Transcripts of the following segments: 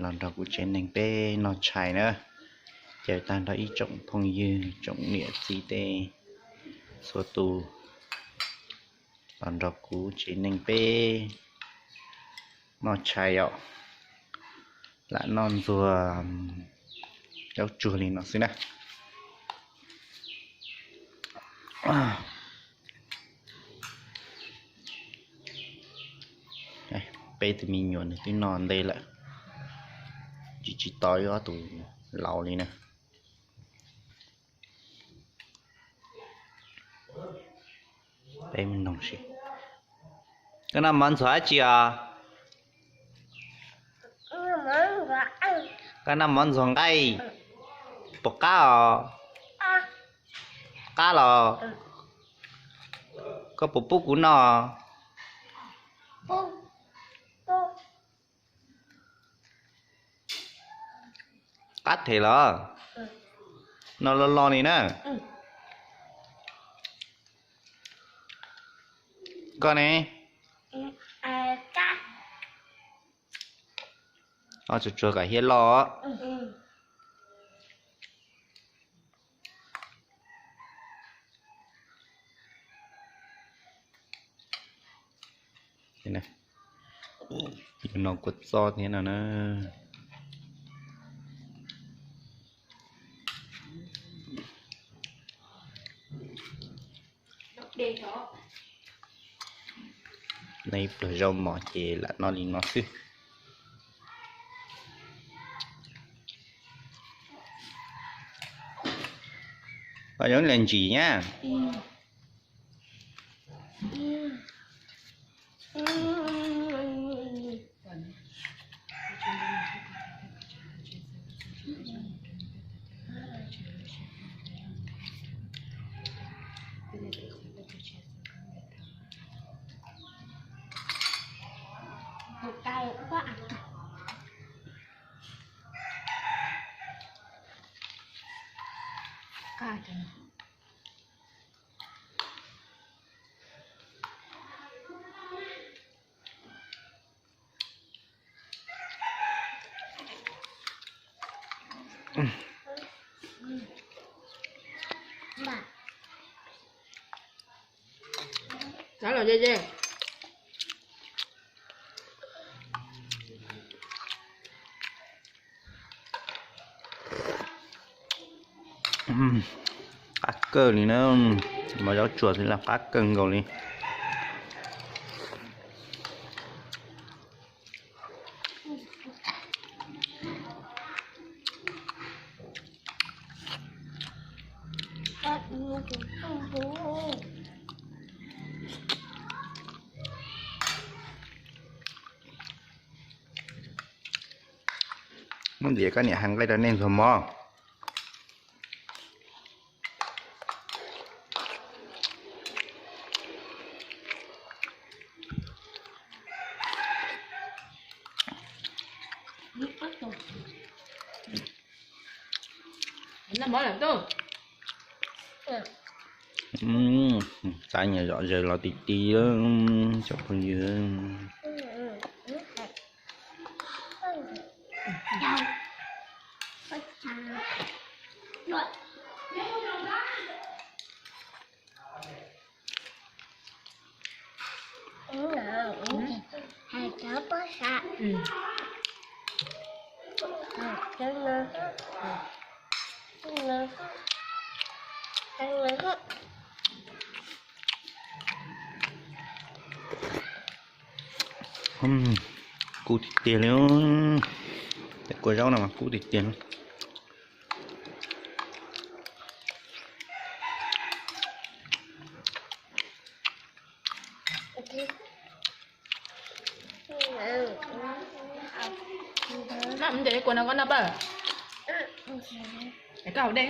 los nrog kuv tsev neeg peb noj tshais na. Caw tag nrho ib tsoom phooj ywg, tsoom niam txiv tej txhua tus los nrog kuv tsev neeg peb noj tshais os. Lam noj ntxuag zaub tsuag li no xwb na. Peb tus me nyuam nws twb noj ntej lawm, tsis tsis tos ib ob tus laus li na. Peb mus noog si. Koj noj mov ntxuag dab tsi os? Koj noj mov ntxuag nqaij. Puas qab os? Qab los? Koj puas pub kuv noj? Qab them los? Noj loj loj li na. Koj ne? Noj tsuag tsuag kom hiab loj. Yuav noj kua txob thiab no na. Noj ib pluag zaub mov ces lam noj li no xwb. Koj zoo li ntsis nyab. Txav los ze ze. Qab kawg li na, mov zaub tsuag xwb los qab kawg nkaus li. Muab ntxiv koj niam hais nqaij rau nej ntxuag mov. Txav nyias zom zaws los ti ti, cov phooj ywg. Kub tiag tiag li, tej kua zaub no mas kub tiag tiag. Maj mus ntes kua no koj noj pab. Es koj haus dej.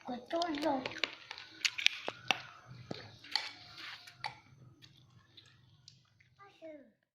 Kua txob zoo.